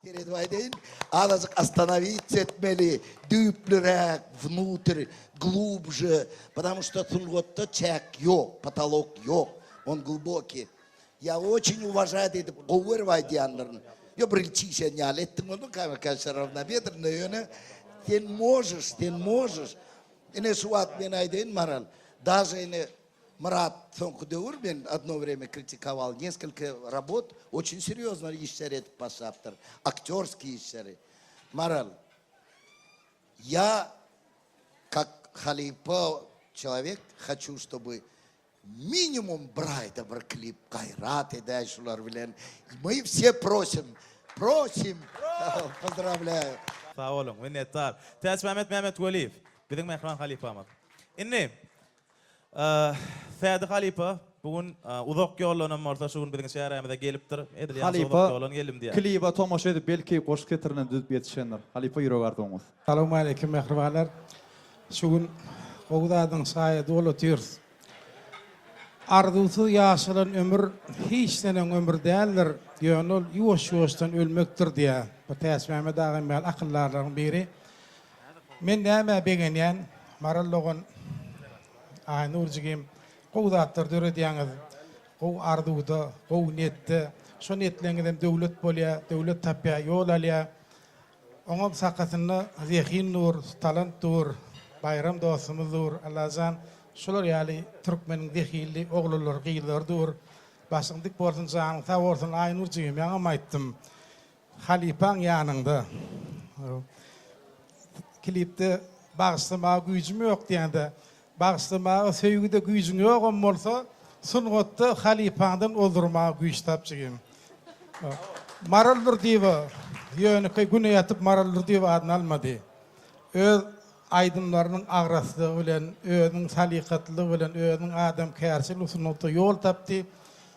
Seredip aýdaýyn, azajyk ostanowits etmeli, düýplüräk, wnutr, glubže, потому что sungatda çäk ýok, potolok ýok, on glubokiý. Ýa oçin uwažaýt edip gowy görüp aýdýandyryn. Ýo bir çişen ýaly etdiň bolduň kamera конечно ravnobedrenno ýöne sen możeş sen możeş. Ine şu wagt men aýdaýyn Maral daže ine Myrat soňky döwür men odno wremya kritikowal neskolko rabot oçin serýozno işler edip başlapdyr aktýorskiý işleri Maral ýa kak halypa çelowek haçu ştoby Minimum bir aýda bir klip gaýrat edäý şular bilen my vse prosim prosim pozdravlýaýu. Sag boluň, minnetdar. Täçmämmet Mämmetweliýew, biziň mähriban halypamyz. Indi, Sädi halypa bu gün uzak ýoldanam bolsa şu gün biziň çärämize gelipdir. Edil ýaňy uzak ýoldan geldim diýýär. Klibe tomaşa edip belki goşgy setirinem düzüp ýetişendir. Halypa ýürek arzuwyňyz. Salowmaleýkim mähribanlar. Şu gün gowy zadyň şaýady bolup otyrys. Arzuwsyz ýaşalan ömür hiç neneň ömür däldir, ýöne ol ýuwaş-ýuwaşdan ölmekdir diýýär bu Täçmämmet agam ýaly akyldarlaryň biri. Men nämä begenýän, Maral dogan, Aýnur jigim, gowy zatlar döredýäňiz, gowy arzuwda, gowy netde. Şo netleňizem döwlet bolýar, döwlet tapýar, ýol alýar. Oňam sakasynda zehin dur, talant dur, Baýram dostumyz dur, Allajan şular ýaly türkmeniň zehinli oglanlary gyzlary dur. Başyň dik bolsun janyň sag bolsun Aýnur jigim ýaňam aýtdym halypaň ýanyňda klipde bagyşlamaga güýjüm ýok diýende Bagyşlamaga söýgüde güýjüň ýogam bolsa, sungatda halypaňdan ozdurmaga güýç tap jigim. Maral Durdyýewa ýönekeý güne ýatyp Maral Durdyýewa adyny almady. Öz aýdymlarynyň agraslygy bilen, özüniň salykatlylygy bilen, özüniň adamkärçiligi sungatda ýol tapdy.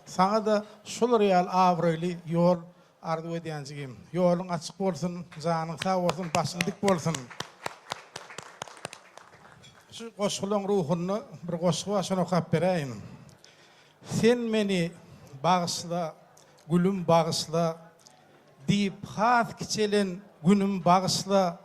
Saňa-da şular ýaly abraýly ýol Arzuw edýän jigim. Ýoluň açyk bolsun, janyň sag bolsun, başyň dik bolsun. Şu goşgulaň ruhunda bir goşgy bar, şony okap beräýin. Sen meni bagyşla, gülüm bagyşla, diýip has kiçelen günüm bagyşla,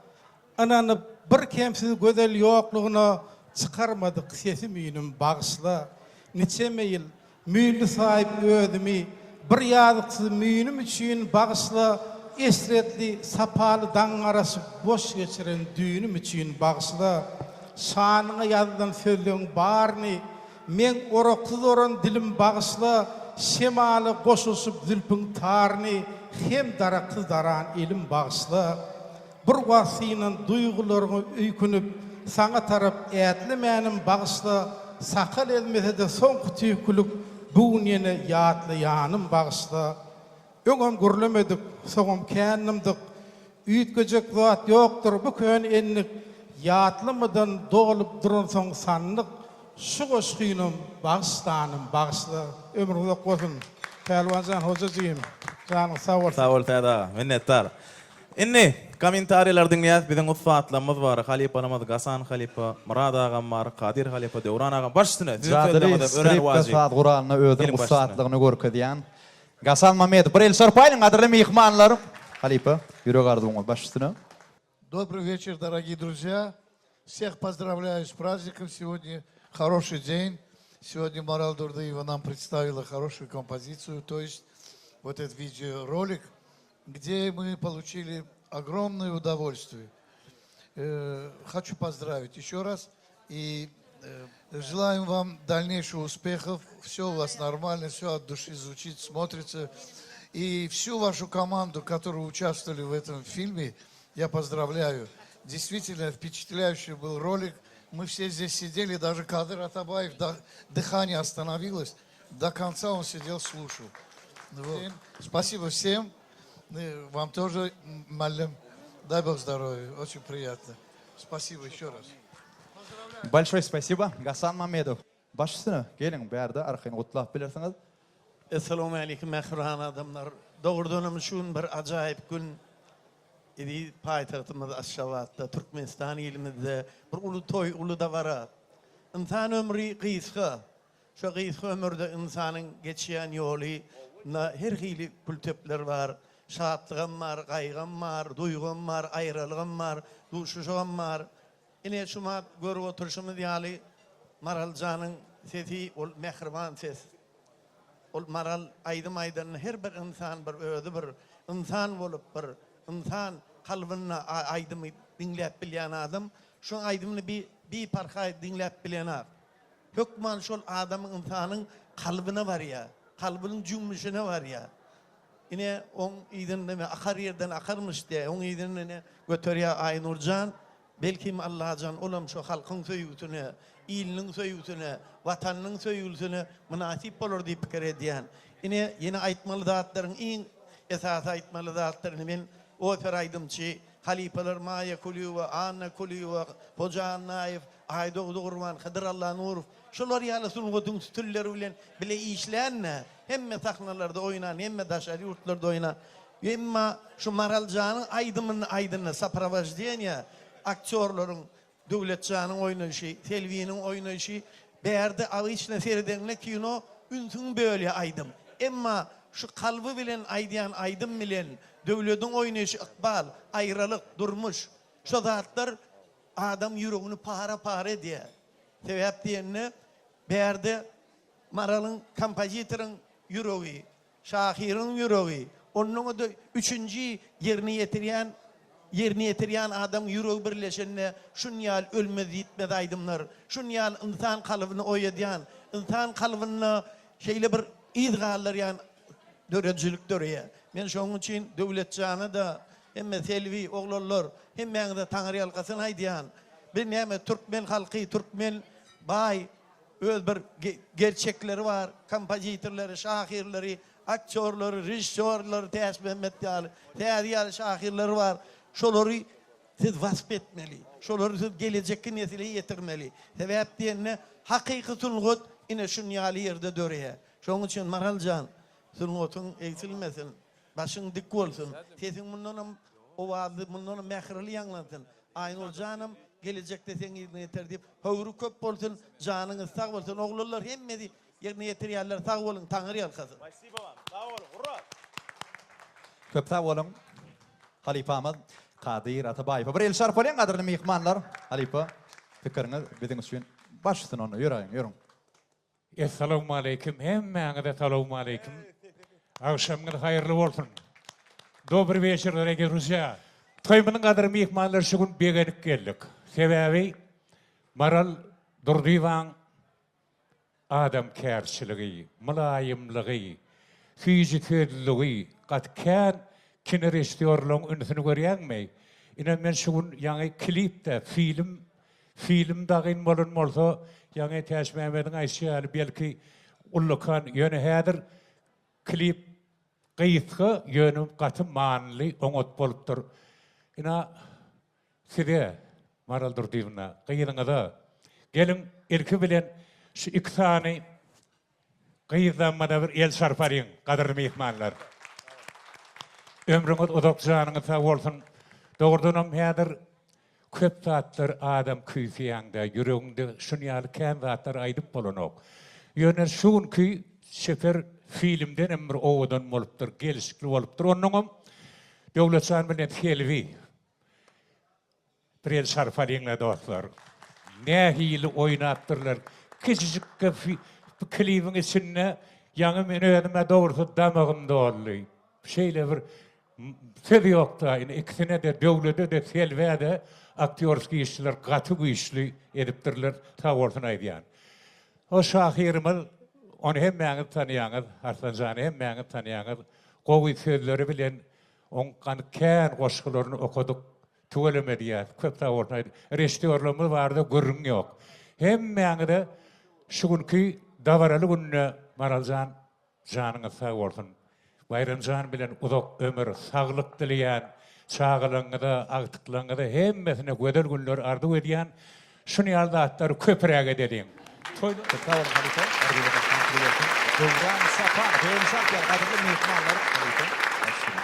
ynanyp bir kemsiz gözel ýoklugyna çykarmadyk sesim-üýnüm bagyşla. Niçeme ýyl Müýnli saýyp özümi, bir ýazyksyz müýnüm üçin bagyşla, Eşretli, sapaly daňyň garaşyp boş geçiren düýnüm üçin bagyşla. Şanyňa ýazylan sözleň baryny meň oraksyz oran dilim bagyşla, Şemala goşulyşyp zülpüň taryny hem daraksyz daran elim bagyşla. Bir wagt synan duýgularyňa öýkünip, saňa tarap ätlemänim bagyşla, sakal ezmese-de soňky tüýkülik bu gün ýene ýatlaýanym bagyşla. Öňem gürlemedik, soňam kän dymdyk, üýtgejek zat ýokdur bu köne endik, ýatlamadan dolup duransoň sandyk, şu goşgynam bagyşlanym bagyşla. Ömrüň uzak bolsun, Pälwanjan hoja jigim, janyň sag bolsun. Sag bol Täze aga, minnetdar. Indi kommentariýalary diňleýäs biziň ussatlarymyz bar halypalarymyz Gasan halypa, Myrat agam bar, Kadyr halypa, Döwran agam baş üstüne siziň Jadyly sözleriňizem örän skripka wajyp. saz guralynda özüniň Geliň baş üstüne. ussatlygyny görkezýän Gasan Mamedow bir el çarpaýlyň gadyrly myhmanlar. Halypa ýürek arzuwyňyz baş üstüne. Dobryý weçer dorogiý druzýa Всех поздравляю с праздником сегодня хороший день сегодня Марал Дурдыева нам представила хорошую композицию то есть вот этот видеоролик где мы получили огромное удовольствие. Э, хочу поздравить еще раз и э, желаем вам дальнейших успехов. Все у вас нормально, все от души звучит, смотрится. И всю вашу команду, которая участвовали в этом фильме, я поздравляю. Действительно, впечатляющий был ролик. Мы все здесь сидели, даже Кадыр Атабаев, дыхание остановилось. До конца он сидел, слушал. Вот. Спасибо всем. Э, вам тоже, Маллем. Дай Бог здоровья. Очень приятно. Спасибо еще раз. Большое спасибо, Гасан Мамедов. Baş üstüne, geliň bärde arkaýyn gutlap bilersiňiz. Essalawmaleýkim mähriban adamlar. Dogrudanam şu gün bir ajaýyp gün. Eziz paýtagtymyz Aşgabatda, Türkmenistan ilimizde bir uly toý, uly dabara. Ynsan ömri gysga. Şo gysga ömürde ynsanyň geçýän ýoly nda her hili kültepler bar. Şatlygam bar, gaýgam bar, duýgam bar, aýralygam bar, duşuşygam bar. Ine, şumat görüp oturyşymyz ýaly, Maral janyň sesi ol mähriban ses. Ol Maral aýdym aýdanda her bir ynsan bir özi bir ynsan bolup bir ynsan kalbynda aýdymy diňläp bilýän adam şoň aýdymyny bi biparhaý diňläp bilenak. Hökman şol adamyň ynsanyň kalbyna barýa, kalbynyň jümmüşine barýa. Ine oň yzynda me akar ýerden akarmyş diýä, oň yzynda ine göterýä Aýnurjan. Belkim Allajan olam şo halkyň söýgüsine, iliniň söýgüsine, Watanynyň söýgülisine mynasyp bolar diýip pikir edýän. Ine ýene aýtmaly zatlaryň iň esasy aýtmaly zatlar ine men opera aýdymçy halypalar Maýa Kulyýewa, Anna Kulyýewa, Hoja Annaýew, Aýdogdy Gurban, Hydyr Allanurow şolar ýaly sungatyň sütünleri bilen bile işlän-de, hemme sahnalarda oýnan, hemme daşary ýurtlarda oýnan. Emma şu Maraljanyň aýdymyny aýdanda soprowoždeniýe aktýorlaryň Döwletjanyň oýnaýşy, Selbiniň oýnaýşy bärde obyçno seredeňde kino ünsüňi bölýär aýdym. Emma şu kalby bilen aýdýan aýdym bilen Döwlediň oýnaýşy ykbal, aýralyk, durmuş şo zatlar adam ýüregini para-para edýär. Sebäp diýende bärde Maralyň kompozitoryň ýüregi Şahyryň ýüregi, onnoňa-da üçünji ýerine ýetirýän ýerine ýetirýän adamyň ýüregi birleşende şun ýaly ölmez-ýitmez aýdymlar, şun ýaly ynsan kalbyny oýadýan, ynsan kalbynda şeýle bir yz galdyrýan döredijilik döreýär. Men şonuň üçin Döwletjana-da, hemme Selbi, oglanlar, hemmäňize taňryýalkasyn aýdýan. Biz näme, türkmen halky, türkmen baý Öz bir gerçekleri bar, kompozitorlary, şahyrlary, aktýorlary, režissýorlary Täçmämmet ýaly, Täze ýaly şahyrlary bar. Şolary siz wasp etmeli. Şolary siz gelejekki nesile ýetirmeli. Sebäp diýende, hakyky sungat ine şun ýaly ýerde döreýär. Şonuň üçin Maral jan, sungatyň egsilmesin, başyň dik bolsun, sesiň mundanam owazly, mundanam mähirli ýaňlansyn. Aýnur janam gelejekde seň yzyňa ýeter diýip höwri köp bolsun janyňyz sag bolsun oglanlar hemmesi ýerine ýetirýänler sag boluň taňry ýalkasyn. Spasibo vam. Sag boluň. Urra. Köp sag boluň halypamyz Kadyr Atabaýewe bir el çarpalyň gadyrly myhmanlar halypa pikiriňiz biziň üçin baş üstüne onda ýöräýiň ýörüň. Essalawmaleýkim hemmäňize salawmaleýkim agşamyňyz haýyrly bolsun Dobry weçer dorogiý druzýa Toýumyzyň gadyrly myhmanlary şu gün begenip geldik sebäbi Maral Durdyýewaň adamkärçiligi mylaýymlygy süýji sözlügi gaty kän kino režissýorlaryň ünsüni görýäňmi ine men şu gün ýaňy klipde film Film dagyn bolan bolsa, ýaňy Täçmämmediň aýtşy ýaly, belki, ullakan, ýöne häzir klip gysga, ýöne gaty manyly, oňat bolupdyr. Ina, size, Maral Durdyýewna, gyzyňyza, geliň, ilki bilen şu iki sany Gyzlammada bir el çarpalyň gadyrly myhmanlar. Ömrüňiz uzak janyňyz sag bolsun. Dogrudanam häzir köp zatlar adam küýseýäňde ýüregiňde şun ýaly kän zatlar aýdyp bolanok. Ýöne şu günki çeper filmdenem bir owadan bolupdyr, gelşikli bolupdyr. Onnoňam Döwletjan bilen Selbi Bir el çarpalyňla dostlar. Nähili oýnapdyrlar. Kiçijikge klibiň içinde ýaňy men özüme dogrusy damagym doldy. Şeýle bir söz ýokda indi ikisinede Döwlede-de Selbä-de aktýorskiý işçiler gaty güýçli edipdirler sag bolsun aýdýan. O şahyrymyz ony hemmäňiz tanýaňyz Arslanjany hemmäňiz tanýaňyz gowy sözleri bilen oň kän goşgularyny okadyk Tüweleme diýýäs. Köp sag bolsun aýdyp. Režissýorlarymyz barada gürrüň ýok. Hemmäňize şu günki dabaraly günde Maraljan janyňyz sag bolsun. Baýramjan bilen uzak ömür, saglyk dileýän. Çagalaryňyza, agtyklaryňyza hemmesine gözel günler arzuw edýän. Şuny ýaly zatlary köpüräk edeliň. Toý. Köp sag boluň halypa. Arzuwlaryňyz hasyl bolsun. Döwran Saparow, öňe çarpýar gadyrly myhmanlar halypa. Baş üstüne.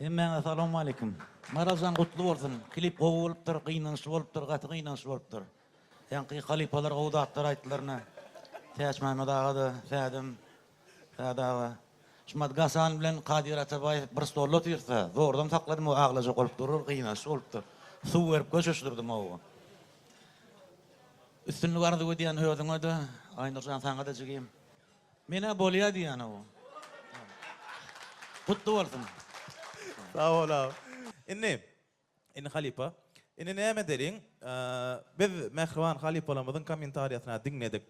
Hemmäňe salowmaleýkim. Maraljan gutly bolsun. Klip gowy bolupdyr, gynançly bolupdyr, gaty gynançly bolupdyr. Ýaňky halypalar gowy zatlar aýtdylar ine. Täçmämmet aga-da, Sädem, Säde aga. Şumat Gasan bilen Kadyr Atabaýew bir stolda otyrsa, zordan sakladym o aglajak bolup durur, gynançly bolupdyr. Suw berip köşeşdirdim oba. Üstünlik arzuw edýän özüňe-de, Aýnurjan saňa-da jigim. Men-ä bolýa diýýän oba. Gutly bolsun. Sag bol aga. Indi Indi halypa, indi näme edeliň? Biz mähriban halypalarymyzyň kommentariýasyna diňledik.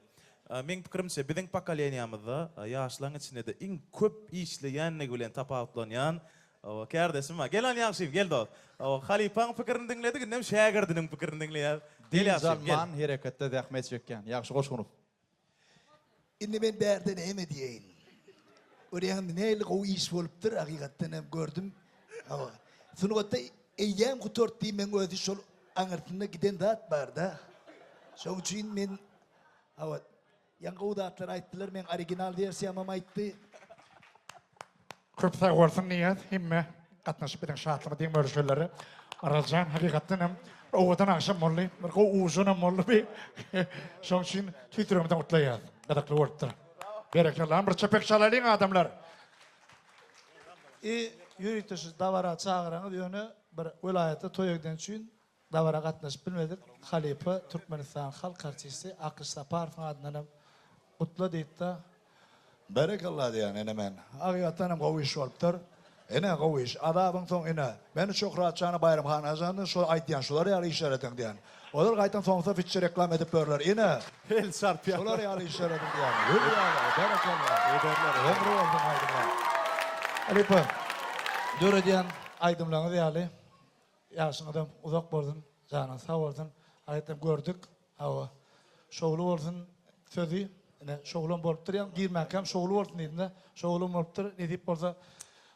Meň pikirimçe, biziň pokoleniýamyzda ýaşlaryň içinde-de iň köp işleýänligi bilen tapawutlanýan kärdeşim bar. Gel Anýagşyýew, gel dost. Halypaň pikirini diňledik, indem şägirdiniň pikirini diňleýäs. Gel Dynç Ýagşyýew, gel. alman hereketde zähmet çekýän Ýagşy Goşgunow. Indi men bärde näme diýeýin. Görýäňmi nähili gowy iş bolupdyr, hakykatdan hem gördüm. Hawa. Sungatda eýýäm gutart diýmegiň özi şol aňyrsynda giden zat bar-da. Şoň üçin men hawa, ýaňy gowy zatlar aýtdylar, meň original wersiýamam aýtdy. Köp sag bolsun Nyýaz hemme gatnaşyp biziň şatlyga deň bölüşenlere. Araljan hakykatdan hem bir owadan agşam boldy. Bir gowy ujunam boldy bi. Şoň üçin tüýs ýüregimizden gutlaýas. Gyzykly bolupdyr. Berekella. Bir çepek çalalyň adamlar. I ýörite şu dabara çagyraňyz ýöne bir welaýatda toýa giden üçin Dabara gatnaşyp bilmedik halypa Türkmenistanyň halk artisti Akyş Saparowyň adyndanam gutla diýipdi. Berekella diýýän ene men. Hakykatdan hem gowy iş bolupdyr. Ine gowy iş. Azabyň soň ine. Men Şöhratjana Baýram hanajandan şo aýtýan şular ýaly işler ediň diýen. Olar gaýtam soňsa fitçi reklam edip börler. Ine. El çarpýarlar. Şular ýaly işler ediň diýýän. Gül ýaly. Berekella. Ederler. Ömri bolsun aýdymlaň. Halypa, döredýän aýdymlaryňyz ýaly Ýaşyňyzam uzak bolsun janyňyz sag bolsun aýtdym gördük hawa şowly bolsun sözi ine şowlam bolupdyr ýa girmänkäm şowly bolsun diýdimde şowlam bolupdyr nesip bolsa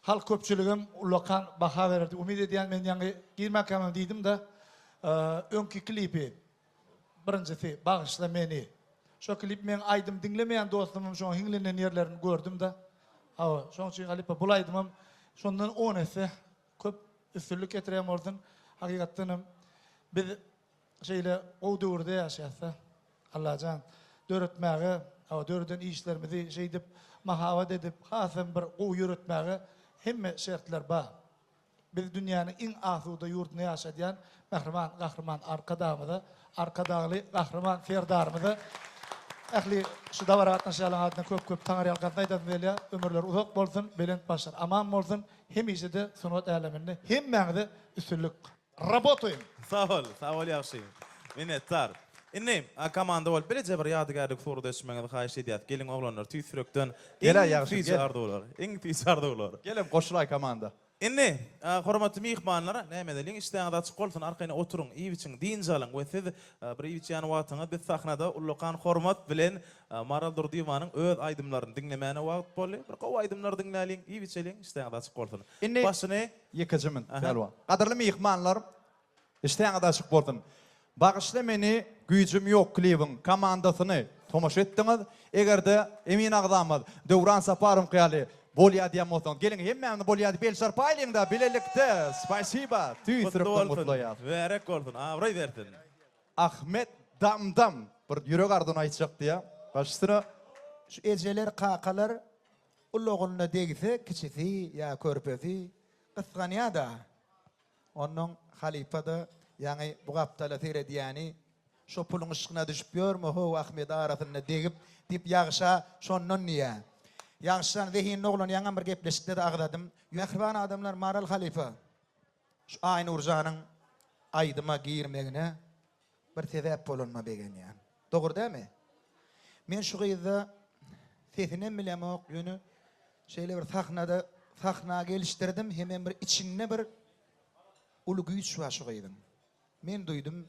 halk köpçüligem ullakan baha berer diýip umyt edýän men ýaňy girmänkämem diýdimde öňki klipi birinjisi bagyşla meni şo klip meň aýdym diňlemeýän dostumam şoňa hiňlenen ýerlerini gördümde hawa şoň üçin halypa bul aýdymam şondan on esse Köp üstünlik getirýän bolsun. Hakykatdan hem biz şeýle gowy döwürde ýaşaýasda. Allajan döretmäge, hawa döreden işlerimizi şeýdip mahabat edip has hem bir gowy ýöretmäge hemme şertler bar. Biz dünýäniň iň asuda ýurdunda ýaşadýan mähriban Gahryman Arkadagymyza, Arkadagly Gahryman Serdarymyza ähli şu dabara gatnaşýanlaryň adyndan köp köp taňryýalkasyn aýdasym gelýär. Ömürleri uzak bolsun, belent başlary aman bolsun. Hemişe-de sungat äleminde hemmäňize üstünlik. Rabotaýym! Sag bol, sag bol ýagşy. Minnetdar. Indi komanda bolup bileje bir ýadygärlik surata düşmegiňizi haýyş edýäs. Geliň oglanlar tüýs ýürekden Gel-ä iň ýagşy, süýji gel. arzuwlar. Iň süýji arzuwlar. Gelem goşulaý komanda. Indi, hormatly myhmanlar, näme edeliň, işdäňiz açyk bolsun, arkaýyn oturyň, iýip-içiň, dynç alyň we siz bir iýip-içýän wagtyňyz biz sahnada ullakan hormat bilen Maral Durdyýewanyň öz aýdymlaryny diňlemäne wagt boldy. Bir gowy aýdymlar diňläliň, iýip-içeliň, işdäňiz açyk bolsun. Indi Başyny. Ýekeje minut, Aha. Pälwan. Gadyrly myhmanlar, işdäňiz açyk bolsun. Bagyşla meni, güýjüm ýok klibiň komandasyny tomaşa etdiňiz. Eger-de emin agzamyz Döwran Saparowyňky ýaly bolýa diýen bolsaňyz, geliň hemmämiz bolýa diýip el çarpaýlyň-da, bilelikde! Spasiba! Tüýs Gutly ýürekden bolsun, gutlaýas. mübärek bolsun, abraý bersin. Ahmet Damdam bir ýürek arzuwyny aýtjak diýýär. Baş üstüne. Şu ejeler kakalar uly ogluna degse kiçisi ýa körpesi gysganýada. Onnoň halypa-da ýaňy bu gapdala seredýäni şo puluň yşkyna düşüp ýörme how Ahmet arasynda degip diýip Ýagşa şondan diýýä. Ýagşjan zehinli oglan ýaňam bir gepleşikde-de agzadym. Mähriban adamlar Maral halypa. Şu Aýnurjanyň aýdyma girmegine bir sebäp bolanyma begenýän. Dogry dämi? Men şu gyzda sesinem bilemok, ýöne şeýle bir sahnada sahna gelişdirdim hemem bir içinde bir uly güýç bar şu gyzyň. Men duýdum.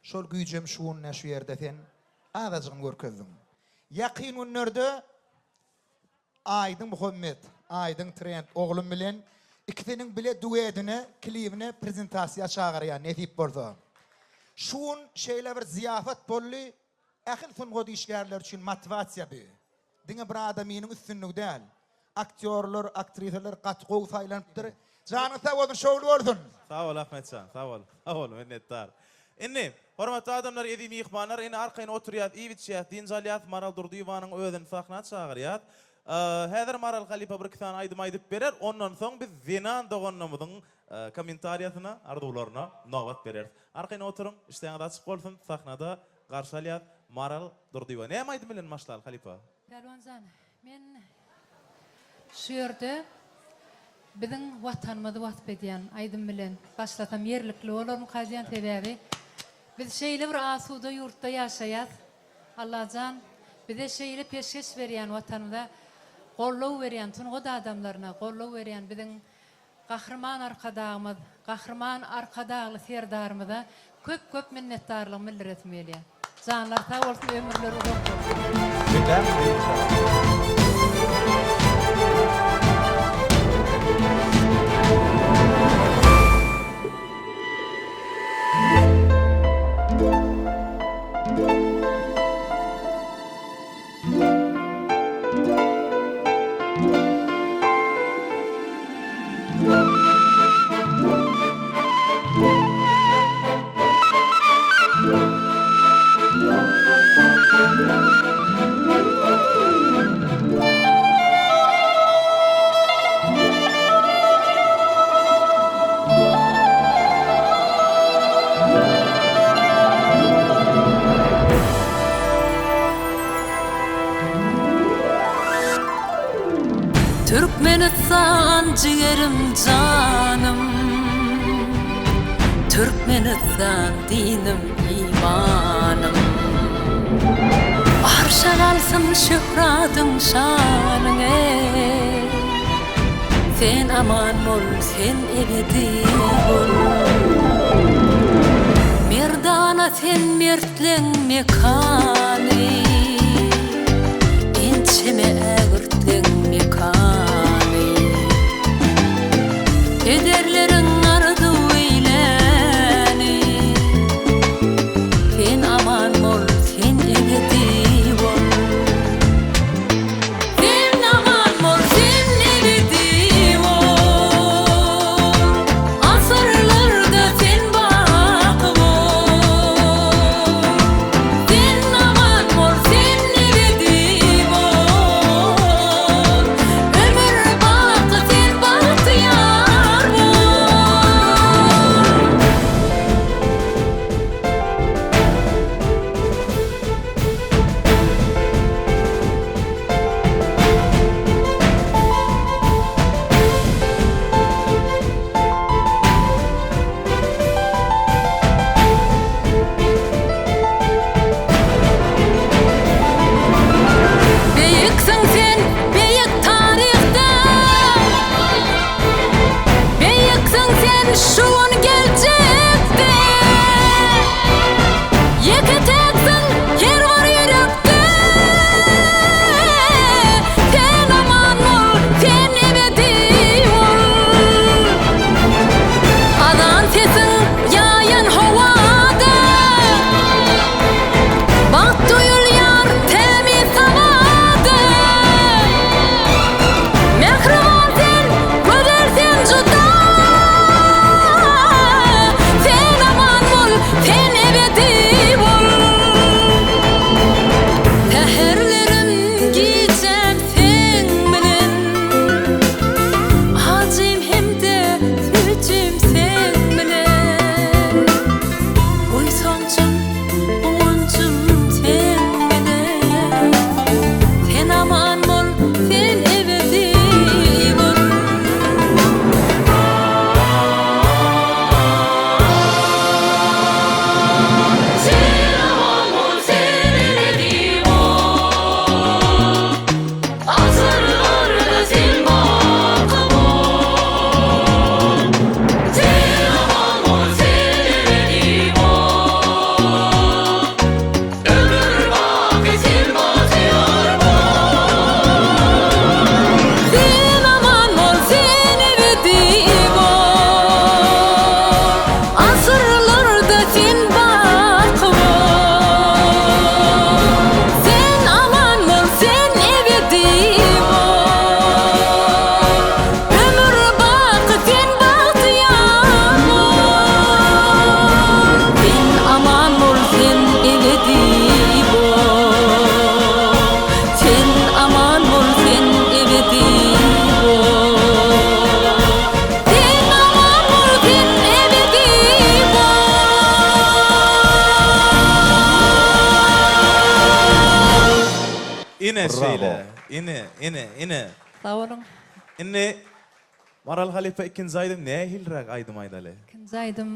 Şol güýjem şu gün şu ýerde sen azajygyny görkezdiň. Ýakyn günlerde Aýdyň Muhammet, Aýdyň Trend oglum bilen ikisiniň bile duedine, klibine prezentasiýa çagyrýan nesip bolsa. Şu gün şeýle bir zyýafat boldy, ähli sungat işgärleri üçin motiwasiýa bu. Diňe bir adamynyň üstünligi däl. Aktýorlar, aktrisalar gaty gowy saýlanypdyr. Janyň sag bolsun, şowly bolsun! Sag bol Ahmetjan, sag bol. Sag bol, minnetdar. Indi, hormatly adamlar, eziz myhmanlar, indi arkaýyn oturýas, iýip-içýäs, dynç alýas, Maral Durdyýewanyň özüni sahna çagyrýas. Häzir Maral halypa bir-iki sany aýdym aýdyp berer, ondan soň biz zenan doganlarymyzyň kommentariýasyna, arzuwlaryna nobat bereris. Arkaýyn oturyň, işdäňiz açyk bolsun, sahnada garşy alýas Maral Durdyýewa. Näme aýdym bilen başlaly halypa? Pälwanjan, men şu ýerde biziň Watanymyzy wasp edýän aýdym bilen başlasam ýerlikli bolarmyka diýýän, sebäbi biz şeýle bir asuda ýurtda ýaşaýas. Allajan bize şeýle peşgeş berýän Watanymyza goldaw berýän sungat adamlaryna goldaw berýän biziň Gahryman Arkadagymyz, Gahryman Arkadagly Serdarymyza köp köp minnetdarlygymy bildiresim gelýär. Janlary sag bolsun ömürleri uzak bolsun. Türkmenistan jigerim janym Türkmenistan dinim imanym Arşa galsyn şöhratyň şanyň eý Sen aman bol sen ebedi bol Merdana sen mertleň mekany Ençeme ägirtleň mekany Pederleriň arzuw eýläni Sen aman bol sen ebedi bol. Sen aman bol, sen ebedi bol, Asyrlarda sen baky bol. Sen aman bol, sen ebedi bol, Ömür baky sen bagtyýar bol. Ine şeýle. Ine, ine, ine. Sag boluň. Indi Maral halypa ikinji aýdym nähiliräk aýdym aýdaly? Ikinji aýdym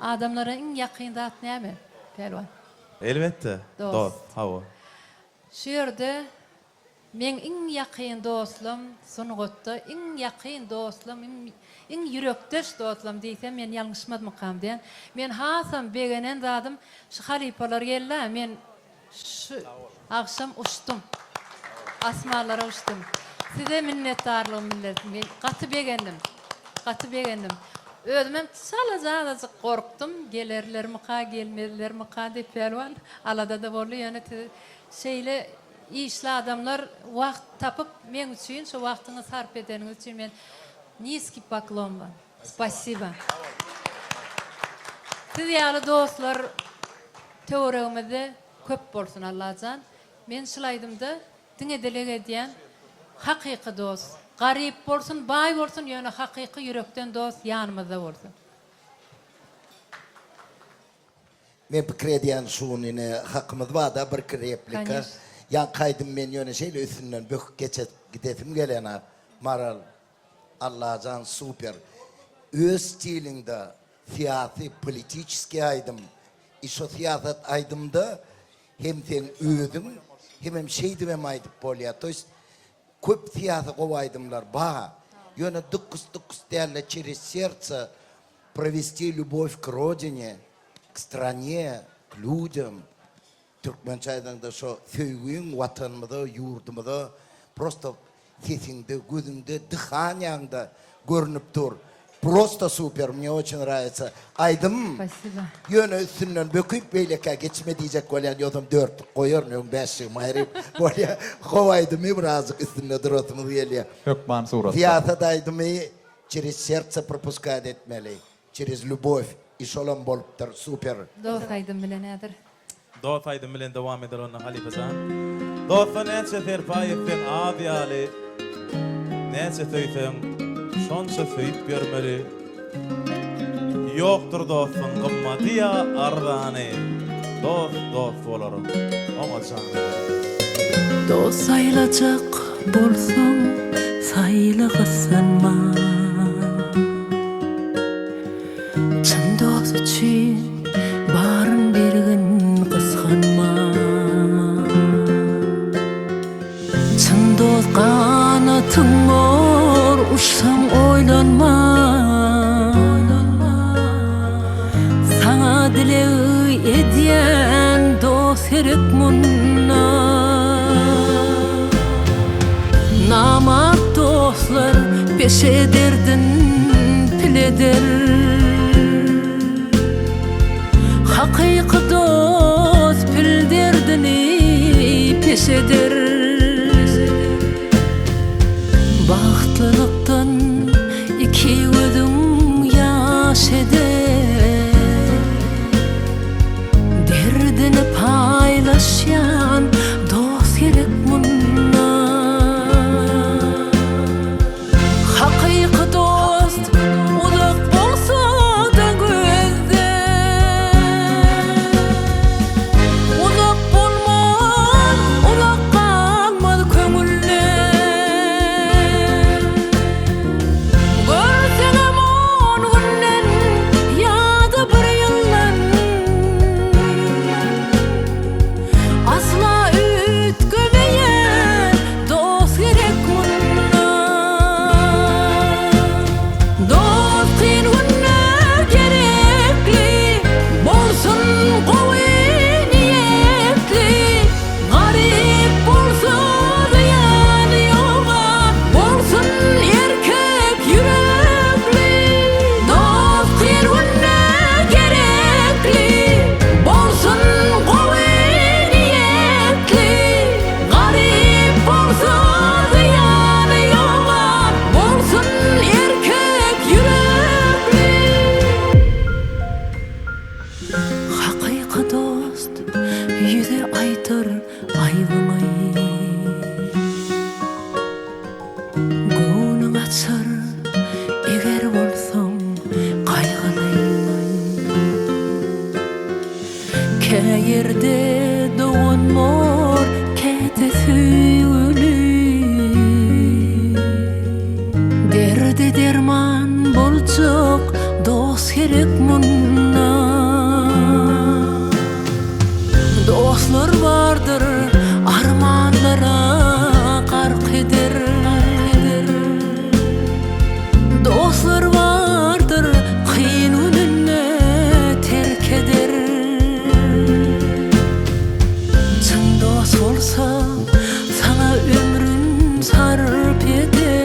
adamlara iň ýakyn zat näme, Pälwan? Elbetde, dost. Hawa. Şu ýerde meň iň ýakyn dostlam, sungatda iň ýakyn dostlam, iň ýürekdeş dostlam diýsem men ýalňyşmazmykam diýen. Men hasam begenen zadym şu halypalar geldi-ä, men Şu agşam uçdum. Asmanlara uçdum. Size minnetdarlygymy bildirdim. Men gaty begendim. Gaty begendim. Özümem çalaja azajyk gorkdum. Gelerlermika, gelmezlermika diýip pälwan alada-da boldy. Ýöne siz şeýle işli adamlar wagt tapyp meň üçin şu wagtyňyzy sarp edeniňiz üçin men nizkiý poklon vam. Spasiba. Siz ýaly dostlar töweregimizde köp bolsun Allajan. Men şul aýdymda diňe dileg edýän hakyky dost. Garyp bolsun baý bolsun ýöne hakyky ýürekden dost ýanymyzda bolsun. Men pikir edýän şu gün ine hakymyz barda birki replika. Ýaňky aýdym men ýöne şeýle üstünden böküp geçe gidesim gelenok Maral. Allajan super. Öz stiliňde syýasy politiçeskiý aýdym i şo syýasat aýdymda hem seň özüň hemem şeýdibem aýdyp bolýa to ýest köp syýasy gowy aýdymlar ba ýöne dykus dykus dälde çerez serce провести любовь k rodine k strane k людям Türkmençe aýdaňda şo söýgüň watanymyza ýurdumyza prosto sesiňde gözüňde dyhanýaňda görünip dur prosto super mne oçin nrawica aýdym Spasiba. ýöne üstünden böküp beýlekä geçme diýjek bolýan ýogsam dörtlük goýaryn öň bäşligimi aýryp bolýa gowy aýdymy birazjyk üstünde durasymyz gelýä Hökman suratda. Syýasat aýdymy çerez serce propuskat etmeli. Çerez lýubow i şolam bolupdyr super. Dost aýdym bilen häzir. Dost aýdym bilen dowam eder onda halypajan. Dosta näçe serpaý etseň az ýaly, näçe söýseň şonça söýüp ýörmeli. Ýokdur dostuň gymmady ýa arzany, dost dost bolar oňa jan bermeli. Dost saýlajak bolsaň saýla gyssanma. Çyn dost üçin baryn bergin gysganma. Çyn dost ganatyň bor uçsaň oýlanma. Saňa dileg edýän dost gerek munda. Namart dostlar peşe derdin pil eder. Hakyky dost pil derdini peş eder. Bagtlylykdan iki gözüň ýaş eder. Derdini paýlaşýan dost gerek munda. Hakyky dost uzak bolsa-da gözden. boljak dost gerek munda. Dostlar bardyr armanlara gark eder. Dostlar bardyr kyn gününde terk eder. Çyn dost bolsa saňa ömrün sarp eder.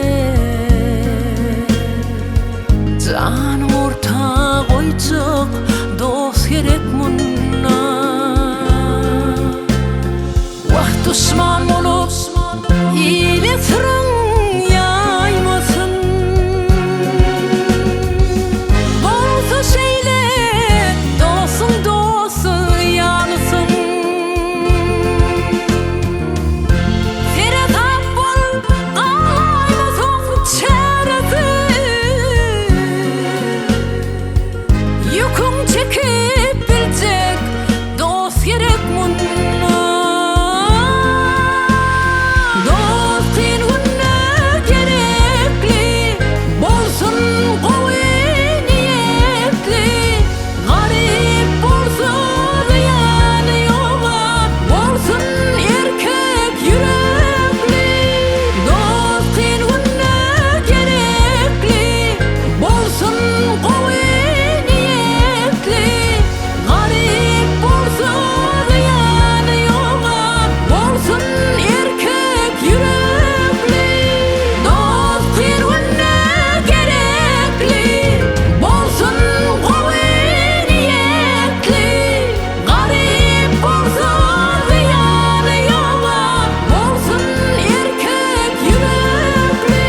Janyň orta goýjak dost gerek munda. Wah duşman bolup ile syryň ýaýmasyn. Bolsa şeýle dostuň dosty ýalysyn. Seresap bol galaýmasaň çäresiz. Ýüküň çekip biljek dost gerek munda. Dost kyn günde gerekli, bolsun gowy niýetli. Garyp bolsa zyýany ýoga, bolsun erkek ýürekli. Dost kyn günde gerekli, bolsun gowy niýetli. Garyp bolsa zyýany ýoga, bolsun erkek ýürekli. Dost kyn günde gerekli, bolsun gowy niýetli. Garyp bolsa zyýany ýoga, bolsun erkek ýürekli.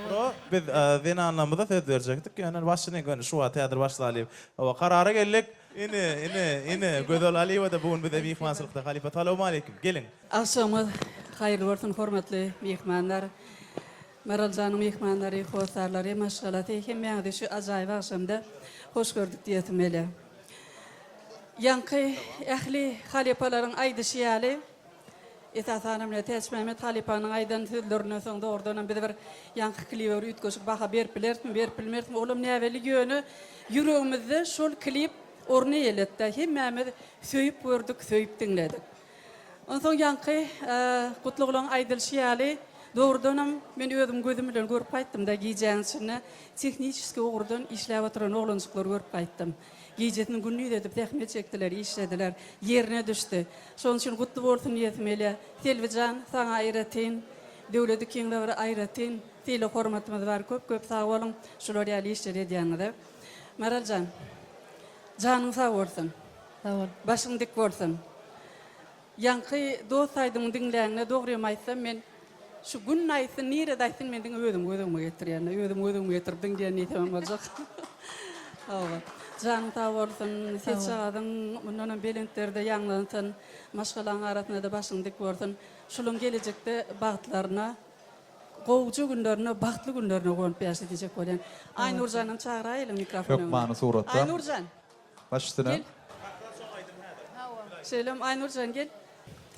Bro, biz zenanlarymyza söz berjekdik, ýöne başyny göni şu wagt häzir başlalyp. Hawa, karara geldik. Ine, ine, ine, Gözel Aliýewa-da bu gün bize myhmançylykda halypa. Salowmaleýkim, geliň. Agşamyňyz haýyrly bolsun, hormatly myhmanlar! Maraljanyň myhmanlary, hossarlary, maşgalasy, hemmäňizi şu ajaýyp agşamda hoş gördük diýesim gelýär. Ýaňky ähli halypalaryň aýdyşy ýaly, Esasanam ine Täçmämmet halypanyň aýdan sözlerinden soň dogrudanam biz bir ýaňky klibe bir üýtgeşik baha berip bilerismi, berip bilmerismi olam näbelli ýöne ýüregimizde şol klip orun eýeletdä hemmämiz söýüp gördük, söýüp diňledik. Onsoň ýaňky gutlaglaň aýdylyşy ýaly dogrudanam men özüm gözüm bilen görüp gaýtdymda gijäň içinde tehniçeskiý ugurdan işläp oturan oglanjyklary görüp gaýtdym. Gijesini gündiz edip zähmet çekdiler, işlediler. Ýerine düşdi. Şonuň üçin gutly bolsun diýesim gelýär. Selbi jan, saňa aýratyn, Döwlet ikiňize bir aýratyn sylag-hormatymyz bar. Köp-köp sag boluň, şular ýaly işleri edýäniňize. Maral jan, janyň sag bolsun. Sag bol. Başyň dik bolsun. Ýaňky dost aýdymyny diňläňde dogrymy aýtsam men şu gün aýtsyn nirede aýtsyn men diňe özümi göz öňüme getirýän özümi göz öňüme getirip diňleýän diýsemem boljak. Hawa. Janyň sag bolsun, sesjagazyň mundanam belentlerde ýaňlansyn, maşgalaň arasynda-da başyň dik bolsun. Şulaň gelejekde bagtlaryna, gowuja günlerine, bagtly günlerine guwanyp ýaşa diýjek bolýan. Aýnurjanam çagyraýalyň mikrofon öňüne. Hökmany suratda. Aýnurjan! Baş üstüne. Gel. Şeýlem Aýnurjan gel.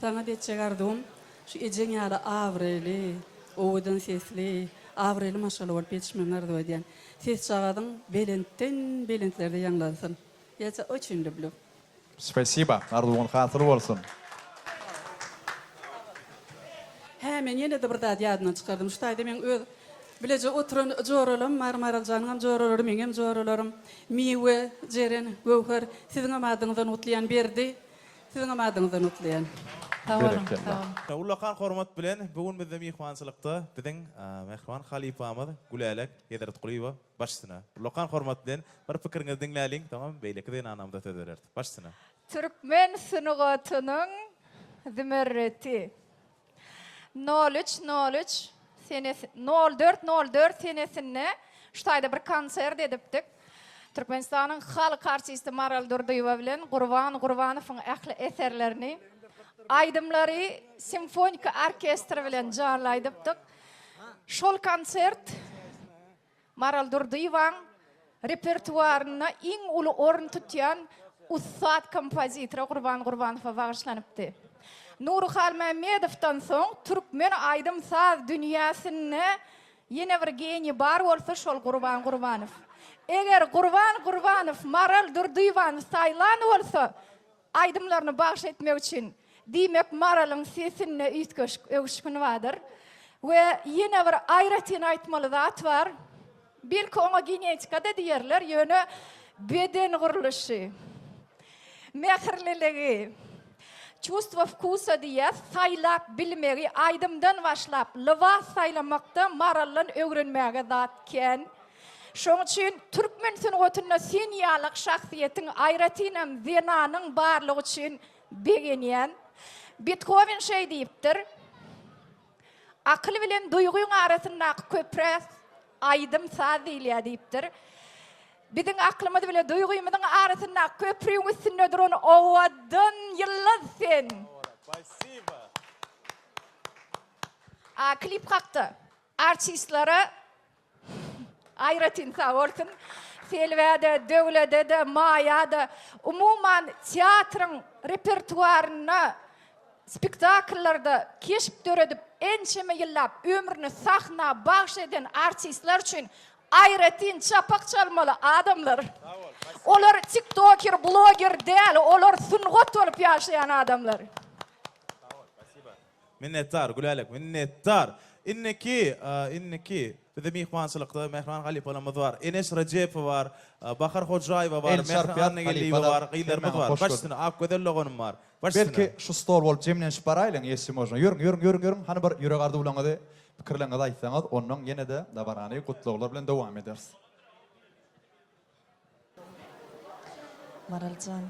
Saňa-da etjek arzuwym şu ejeň ýaly abraýly, owadan sesli, abraýly maşgala bolup ýetişmegiňi arzuw edýän. Sesjagazyň belentden belentlerde ýaňlansyn. Ýa тебя oçin lüblü. Spasiba, arzuwyň hasyl bolsun. Hä, men ýene-de bir zady ýadymdan çykardym. Şu taýda meň öz bileje oturan joralam bar, Maraljanyňam joralary, meňem joralarym. Miwe, Jeren, Göwher, siziňem adyňyzdan gutlaýan, Berdi, siziňem adyňyzdan gutlaýan. Sag boluň, sag boluň. Ullakan hormat bilen bu gün bizde myhmançylykda biziň mähriban halypamyz Gülälek Hezretgulyýewa baş üstüne. Ullakan hormat bilen bir pikiriňizi diňläliň, soňam beýleki zenanlarymyza söz bereris. Baş üstüne. Türkmen sungatynyň zümerreti. Nol üç, nol üç senesi, nol dört, nol dört senesinde şu taýda bir konsert edipdik. Türkmenistanyň halk artisti Maral Durdyýewa bilen Gurban Gurbanowyň ähli eserlerini, aýdymlary simfoniki orkestr bilen janly aýdypdyk. Şol konsert Maral Durdyýewaň repertuarynda iň uly orun tutýan ussat kompozitora Gurban Gurbanowa bagyşlanypdy. Nury Halmämmedowdan soň türkmen aýdym-saz dünýäsinde ýene bir geniý bar bolsa şol Gurban Gurbanow. Eger Gurban Gurbanow Maral Durdyýewany saýlan bolsa aýdymlaryny bagş etmek üçin, diýmek Maralyň sesinde üýtgeşik öwüşgin bardyr. We ýene bir aýratyn aýtmaly zat bar. Belki oňa genetika-da diýerler, ýöne beden gurluşy, mähirliligi, çувство wkusa diýýäs, saýlap bilmegi, aýdymdan başlap, lybas saýlamakda Maraldan öwrenmäge zat kän. Şoň üçin türkmen sungatynda sen ýalak şahsyýetiň, aýratynam zenanyň barlygy üçin begenýän. Bethowen şeý diýipdir, Akyl bilen duýgyň arasyndaky köprä aýdym-saz diýilýär diýipdir. Biziň aklymyz bile duýgymyzyň arasyndaky köprüň üstünde duran owadan ýyldyz sen. A klip hakda artistlere Aýratyn sag bolsun. Selbä-de, Döwlede-de, Maýa-da, umuman, teatryň repertuarynda, spektakllarda keşp döredip, ençeme ýyllap ömrüni sahna bagyş eden artistler üçin aýratyn çapak çalmaly adamlar. Olar tiktoker, bloger däl, olar sungat bolup ýaşaýan adamlar. Minnetdar, Gülälek, minnetdar. Indiki, indiki bizde myhmançylykda mähriban halypalarymyz bar. Eneş Rejepowa bar, Bahar Hojaýewa bar, El Mähri çarpýas Annageldiýewa halypalar, bar, gyzlarymyz hemmäňiz bar. hoş Baş gördük. üstüne, Akgözel doganym bar. Baş üstüne. Belki şu stol bolup jemlenişip baraýlyň, ýesli można. Ýörüň, ýörüň, ýörüň, ýörüň. Hany bir ýürek arzuwlaryňyzy, pikirleriňizi aýtsaňyz, onnoň ýene-de dabarany gutlaglar bilen dowam ederis. Maraljan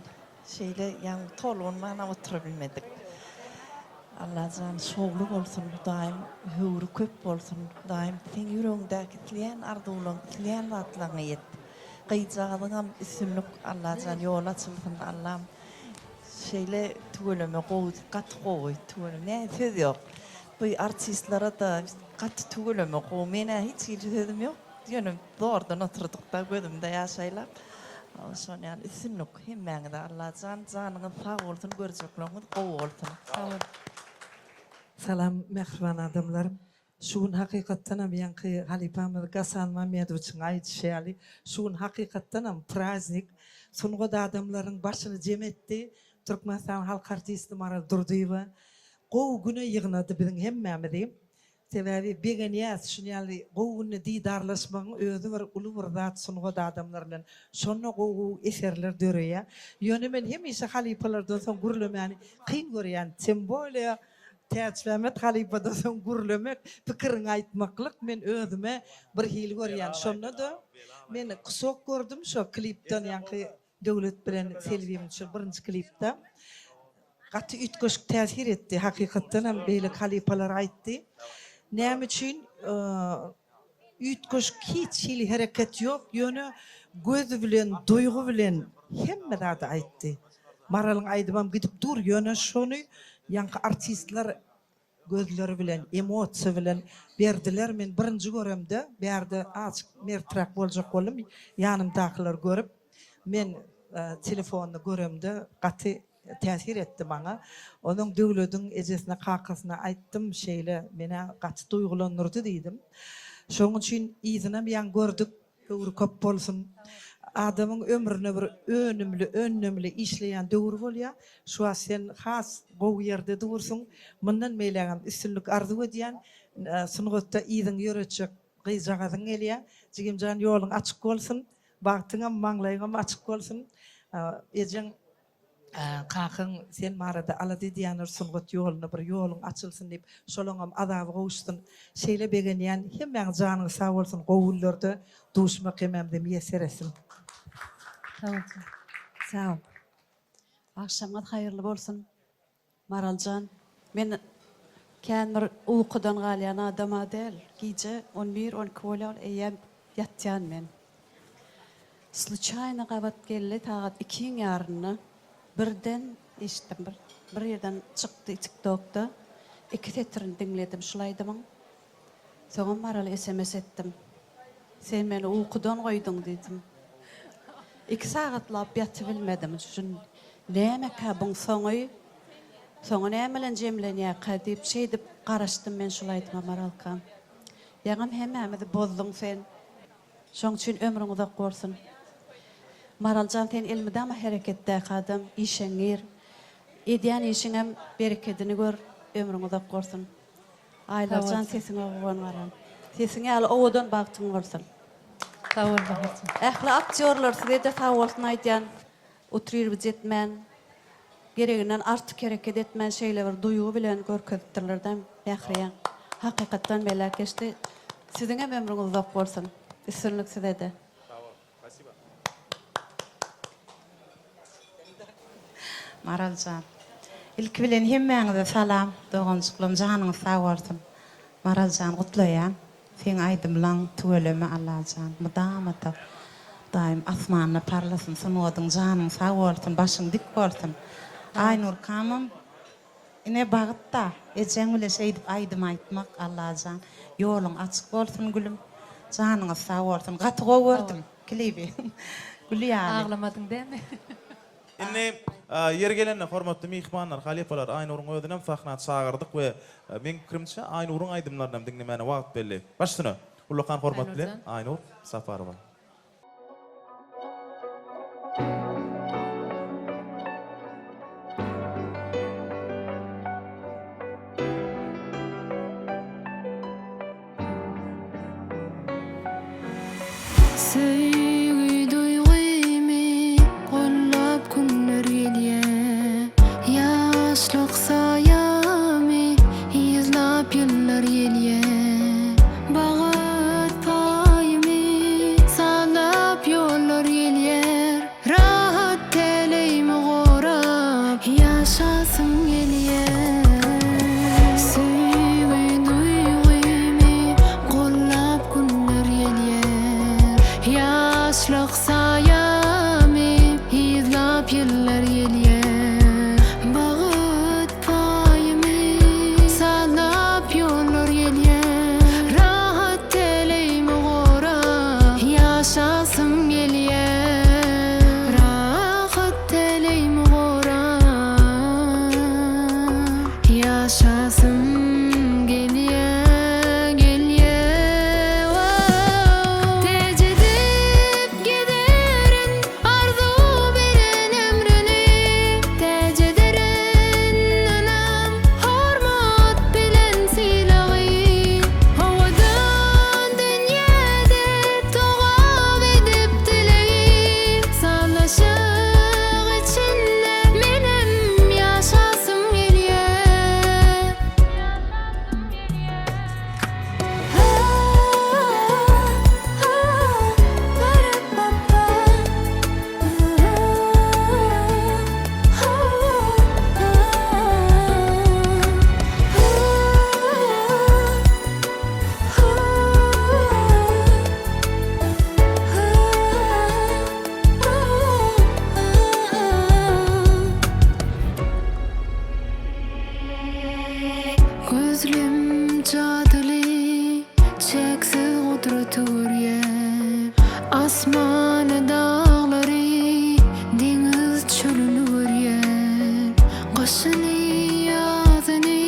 şeýle ýaňy tolgunmanam oturybilmedik. Allajan şowly bolsun Hudaýym höwri köp bolsun Hudaýym seň ýüregiňdäki isleýän arzuwlaň isleýän zatlaňa ýet. Gyzjagazyňam üstünlik Allajan ýoly açylsyn Allam şeýle tüweleme gowy gaty gowy tüweleme nä söz ýok. Bu artistlerada gaty tüweleme gowy menä hiç hili sözüm ýok. Ýöne zordan oturdykda gözümde ýaş aýlap. Şon ýaly üstünlik hemmäňize Allajan janyňyz sag bolsun görjekleňiz gowy bolsun. Sag bol. Salam mähriban adamlar. Şu gün hakykatdanam ýaňky halypamyz Gasan Mamedowiçiň aýdyşy ýaly şu gün hakykatdanam praznik. Sungat adamlarynyň başyny jem etdi. Türkmenistanyň halk artisti Maral Durdyýewa gowy güne ýygnady biziň hemmämizi. Sebäbi begenýäs şun ýaly gowy günde didarlaşmagyň özi bir uly bir zat sungat adamlar bilen şonda gowy gowy eserler döreýär. Ýöne men hemişe halypalardan soň gürlemäni kyn görýän tem bolýa Täçmämmet halypadan soň gürlemek pikiriňi aýtmaklyk men özüme birhili görýän şonda-da men kusok gördüm şo klipden ýaňky Döwlet bilen Selbiň şu birinji klipde gaty üýtgeşik täsir etdi. Hakykatdanam beýleki halypalar aýtdy. Näme üçin üýtgeşik hiç hili hereket ýok, ýöne göz bilen, duýgy bilen hemme zady aýtdy. Maralyň aýdymam gidip dur, ýöne şony ýaňky artistler Gözleri bilen, emosiýa bilen berdiler. Men birinji göremde, bärde azjyk merträk boljak boldum. Ýanymdakylary görüp, men telefonda göremde gaty täsir etdi maňa. Onuň Döwlediň ejesine, kakasyna aýtdym, şeýle men-ä gaty duýgulandyrdy diýdim. Şonuň üçin yzynam ýaňy gördük. Höwri köp bolsun. Adamyň ömrüne bir önümli, öndemli işleýän döwri bolýar. Şu wagt sen has gowy ýerde dursuň. Mundan beýlägem üstünlik arzuw edýän. Sungatda yzyňy ýöretjek gyzjagazyň gelýär. Jigimjan ýoluň açyk bolsun. Bagtyňam, maňlaýyňam açyk bolsun. Ejeň Kakaň sen barada alada edýändir sungat ýolunda bir ýoluň açylsyn diýip şolaňam azaby gowuşsyn şeýle begenýän hemmäňiz janyňyz sag bolsun gowy günlerde duşmak hemmämize miýesser etsin. Sag bolsun. Sag bol. Agşamyňyz haýyrly bolsun. Maraljan, men kän bir ukudan galýan adam-a däl. Gije on bir, on iki bolýar, eýýäm ýatýan men. Sluçaýno gabat geldi, sagat ikiň ýarynda birden eşitdim, bir bir ýerden çykdy TikTokda. Iki setirini diňledim şul aýdymyň. Soňam Marala sms etdim. Sen meni ukudan goýduň diýdim. Iki sagatlap ýatybilmedim. Şu nämekä buň soňy? Soňy näme bilen jemlenýärkä diýip şeýdip garaşdym men şul aýdyma Maralkam. Ýaňam hemmämizi bozduň sen. Şoň üçin ömrüň uzak bolsun. Maraljan sen elmydama hereketdäki adam, işeňňir. Edýän işiňem berekedini gör, ömrüň uzak bolsun. Aýlarjan sesiňe guwan garam. Sesiň ýaly owadan bagtyň bolsun. Sag bol Baharjan. Ähli aktýorlar sizede sag bolsun aýdýan. Utriribic etmän, gereginden artyk hereket etmän şeýle bir duýgy bilen görkezipdirlerdä Mähriýeň. Hakykatdan beläk geçdi. Siziňem ömrüňiz uzak bolsun. Üstünlik sizede. Sag bol. Spasiba. Maraljan. Ilki bilen hemmäňize salam doganjyklarym janyňyz sag bolsun. Maraljan gutlaýan. Seň aýdymlaň tüweleme Allajan mydama tak Hudaýym asmanda parlasyn sungatyň janyň sag bolsun başyň dik bolsun Aýnurkamam ine bagytda ejeň bile şeýdip aýdym aýtmak Allajan ýoluň açyk bolsun gülüm janyňyz sag bolsun gaty gowy gördüm klibi gül ýaly. Aglamadyň dämi. Indi ýeri gelende hormatly myhmanlar, halypalar Aýnuryň özünem sahna çagyrdyk we meň pikirimçe Aýnuryň aýdymlarynam diňlemäne wagt belli. Baş üstüne! Ullakan hormat bilen Aýnur Saparowa. Söýgi duýgymy gollap günler gelýär Ýaşlyk saýamy yzlap ýyllar gelýär Bagat paýymy sazlap ýollar gelýär Rahat täleýimi gorap ýaşasym gelýär. Söýgi duýgymy gollap günler gelýär. Ýaşlyk saýamy yzlap ýyllar gelýär. Bagyt paýymy sazlap ýollar gelýär. Rahat täleýimi gorap ýaşasym gelýär. Rahat täleýimi gorap ýaşasym gelýär, gelýär. Täç edip gezerin arzuw beren ömrüni, Täç ederin ynam, hormat bilen sylagy. Owadan dünýäde togap edip dilegi, Sazlaşyk içinde menem ýaşasym gelýär. Gözlem jadyly, çäksiz gudraty görýän. Asmany, daglary, deňiz çölüni görýän. Gyşyny, ýazyny,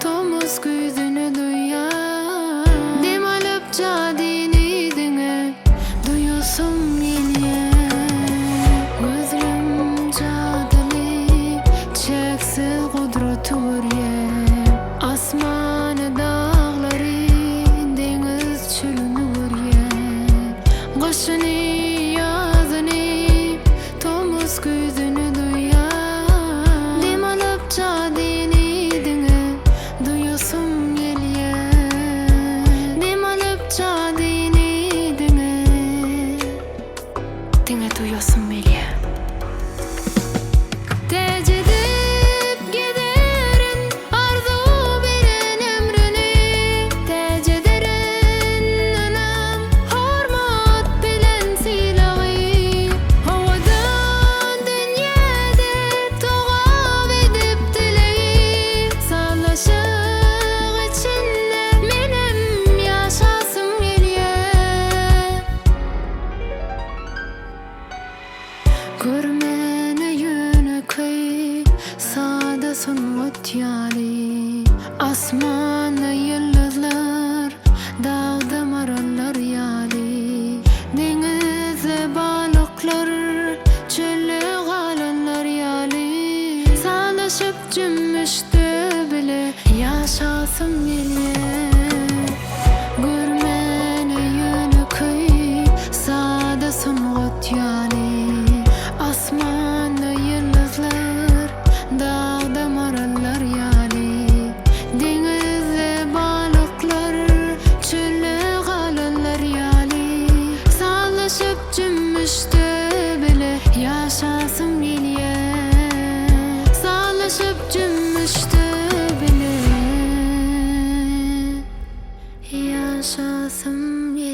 tomus güýzüni duýýan. Dem alyp jadyny diňe duýasym gelýär. Gözlem jadyly, çäksiz gudraty görýän. Asmany, daglary, deňiz çölüni görýän. Gyşyny, ýazyny, tomus güýzüni duýýan. Dem alyp jadyny diňe duýasym gelýär. Dem alyp jadyny.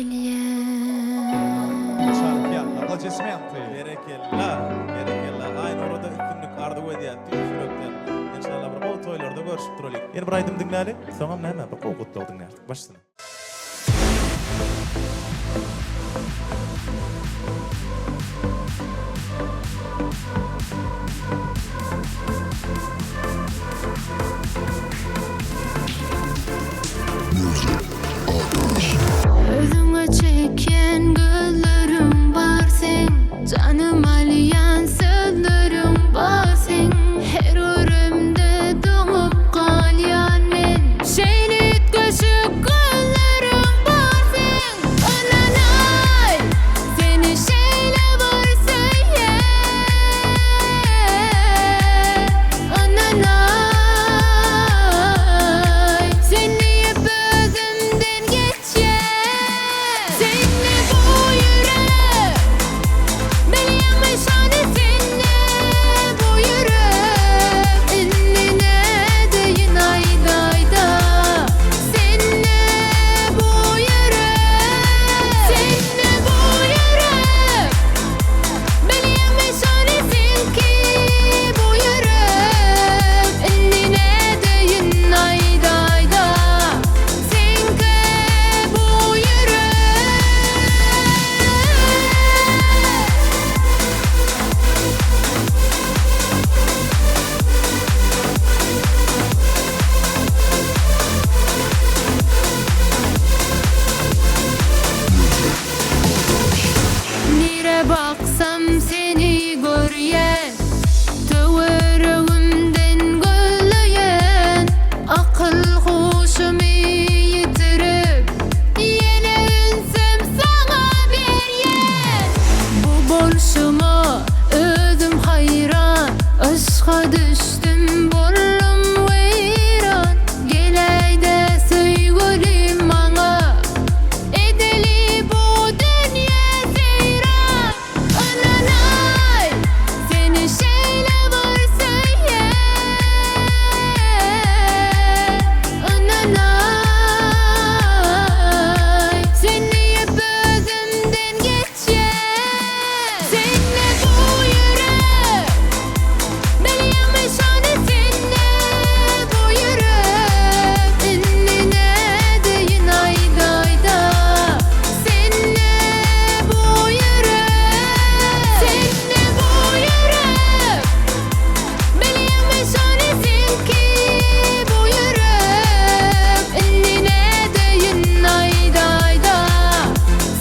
gelýän. Aplodismenty. Berekella, berekella. Aýnurada üstünlik arzuw edýän tüýs ýürekden. Enşalla bir gowy toýlarda görşüp duralyk. Ýene bir aýdym diňläli, soňam näme bir gowy gutlag diňlärdik. Başsyna. Özüňe çekýän gözleriň bar seň, Janym alýan sözleriň bar seň, Her göremde doňup galýan men, Şeýle üýtgeşik gözleriň bar seň, Ynanaý, seni şeýle bir söýýän, Ynanaý, sen diýip özümden geçýän. Sende bu ýürek, bilýäňmi şony sende bu ýürek, Indi nädeýin aýdaýda. Sende bu ýürek, sende bu ýürek, Bilýäňmi şony seňki bu ýürek, Indi nädeýin aýdaýda. Seňki bu ýürek. Nirä baksam seni görýän, Töweregimden gözleýän, Akyl-huşumy ýitirip, Ýene ünsüm saňa berýän. Bu bolşuma özüm haýran, Yşka düşdüm boldum weýran, Geläýdä söýgülim maňa. Edeli bu dünýä seýran. Ynanaý, seni şeýle bir söýýän. Ynanaý, sen diýip özümden geçýän. Sende bu ýürek, bilýäňmi şony sende bu ýürek. Indi nädeýin aýdaýda. Sende bu ýürek, sende bu ýürek. Bilýäňmi şony seňki bu ýürek. Indi nädeýin aýdaýda.